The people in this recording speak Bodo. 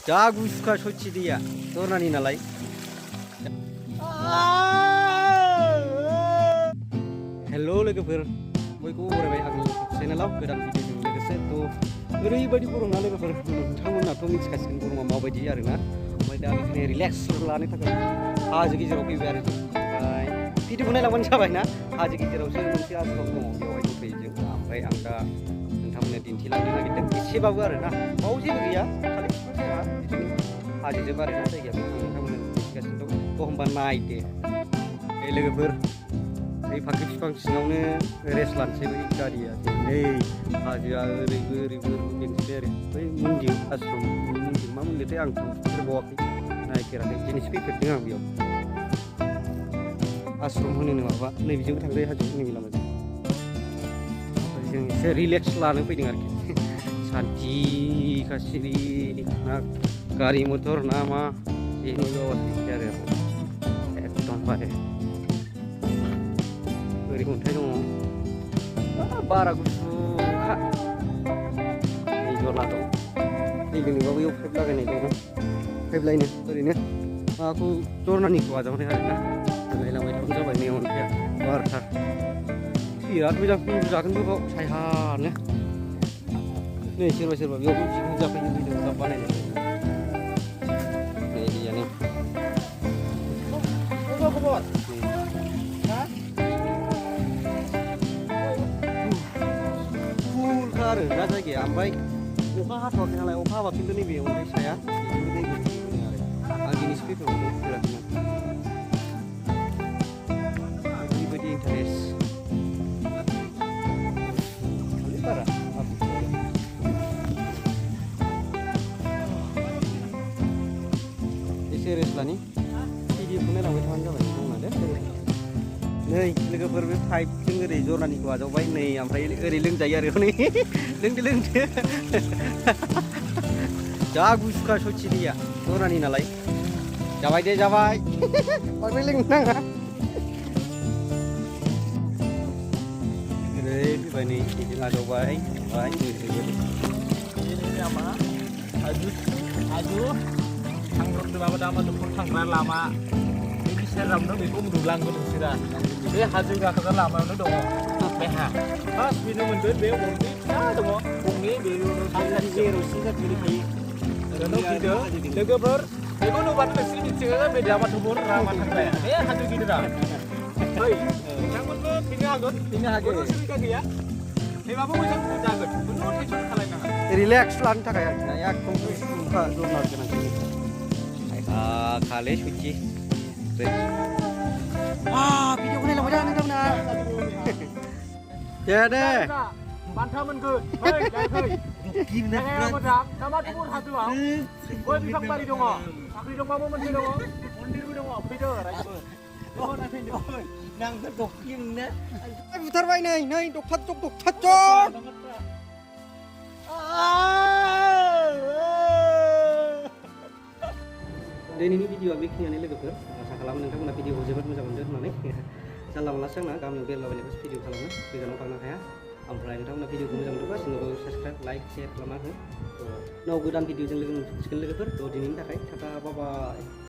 जा गुसुखा सयथि दैया दरनानि नालाय। हेल' लोगोफोर, बयखौबो बरायबाय आंनि चेनेलाव गोदान भिडिअजों लोगोसे। थ' ओरैबायदि गरम ना लोगोफोर, नोंथांमोनाथ' मिथिखासिगोन गरमा माबायदि आरोना। ओमफ्राय दा बेखायनो रिलेक्स लानो थाखाय हाजो गेजेराव फैबाय आरो जों। ओमफ्राय भिडिअखौ नायलांबानो जाबाय ना। हाजो गेजेरावसो मोनसे आश्रम दङ, बेवहाय दंफैयो जों। ओमफ्राय आं दा नोंथांमोननो दिन्थिलांनो नागिरदों एसेबाबो आरोना। बाव जेबो गैया, खालि बिफां साया बिदिनो हाजोजों आरोना जायगायाबो। आं नोंथांमोननो दिन्थिगासिनो दं। थ' होमबा नायदो बे लोगोफोर। बै फाख्रि बिफां सिङावनो रेस्ट लानोसै बै गारिया। नै हाजोआ ओरैबो ओरैबो बेनोसै आरो बै मन्दिर आश्रम मन्दिर मा मन्दिरथाय आंथ' नुफेरबावाखै, नायफेराखै, दिनैसो फैफेरदों आं बेयाव। आश्रम होनो माबा नैबेजोंबो थांजायो हाजो, नैबे लामाजों। ओमफ्राय जों एसे रिलेक्स लानो फैदों आरोखि। सान्थि सिरि ना गारि मथर ना मा जेनिबो आवाज गैखाया आरो एकदमबारे। ओरै अन्थाइ दङ, बारा गुसुखा। नै जरना दं, दै लोंनोबा बैयाव पाइप लागायनाय दङ। पाइप लायनो ओरैनो माबाखौ जरनानिखौ आजावनाय आरोना। लायलांबाय थाबानो जाबाय। नै अन्थाइआ गुवारथार, बिराद मोजां भिउ जागोनबो बाव सायहानो। नै सोरबा सोरबा बेयावबो पिकनिक जाफैयो, भिडिअ क्लाब बानायनाय। नै दैयानो फुलखा आरो ना जायगाया। ओमफ्राय अखा हाथ'वाखै नालाय, अखा हाबा खिन्थु नैबे अन्थाइ साया बेजोंबो दै बोहैबोदों आरो। आं दिनैसो फैफेराखैमोन। ओरैबायदि इन्टारेस्ट बारा एसे रेस्ट लानि, भिडिअखौ नायलांबाय थाबानो जाबाय। दंना दे नै लोगोफोर, बे पाइपजों ओरै जरनानिखौ आजावबाय। नै ओमफ्राय ओरै लोंजायो आरो नै लोंदो लोंदो। जा गुसुखा सयथि दैया जरनानि नालाय। जाबाय दे जाबाय, बांद्राय लोंनो नाङा। ओरै फैबाय, नै बेजों आजावबाय ओमफ्राय थांग्रोदो माबा दा माजों थांग्रा लामा बे सेरावनो बेखौ नुलांगोन नोंसोरा। बे हाजो गाखोग्रा लामायावनो दङ बे हा। फार्स्ट बेनो मोनगोन बे गंनै फिसा दङ, गंनै बेयावनो जेरावसिन जाफैखायो। नों फैदो लोगोफोर, बेखौ नुबानो नोंसोर मिथिगोन बे दामाथुबुर लामा थांग्राया बे हाजो गिदिरा। फै नोंथांमोनबो फैनो हागोन, फैनो हागोन, उसुबिदा गैया। फैबाबो मोजां जागोन, खुनु टेनसन खालायनाङा। रिलेक्स लानो थाखाय आरोना, एकदम गुसुखा जरना गोनांथि। खाले सयथि भिडिअखौ नायलांबाय था नोंथांमोना। दे बान्था मोनगोन। फै फै जायगाया मोजां, दामाथुबुर हाजोआव गय बिफां बारि दङ, फाख्रि दंबाबो मोनसे दङ, मन्दिरबो दङ। फैदो रायजो नांगौ दखिमनो बुथारबाय। नै नै डक्टार जग, डक्टार जग। दिनैनि भिडिअआ बेखिनियानो लोगोफोर। आसा खालामो नोंथांमोना भिडिअखौ जोबोद मोजां मोनदों होननानै। जानला मोनलासो आंना गामियाव बेरलाबायनायखौसो भिडिअ खालामो, गोजानाव थांनो हाया। ओमफ्राय नोंथांमोना भिडिअखौ मोजां मोनदोंबा चेनेलखौ साबस्क्राइब, लाइक, शेयार खालामना हो। उनाव गोदान भिडिअजों लोगो मोनफिनसिगोन लोगोफोर। थ' दिनैनि थाखाय टाटा बाय बाय।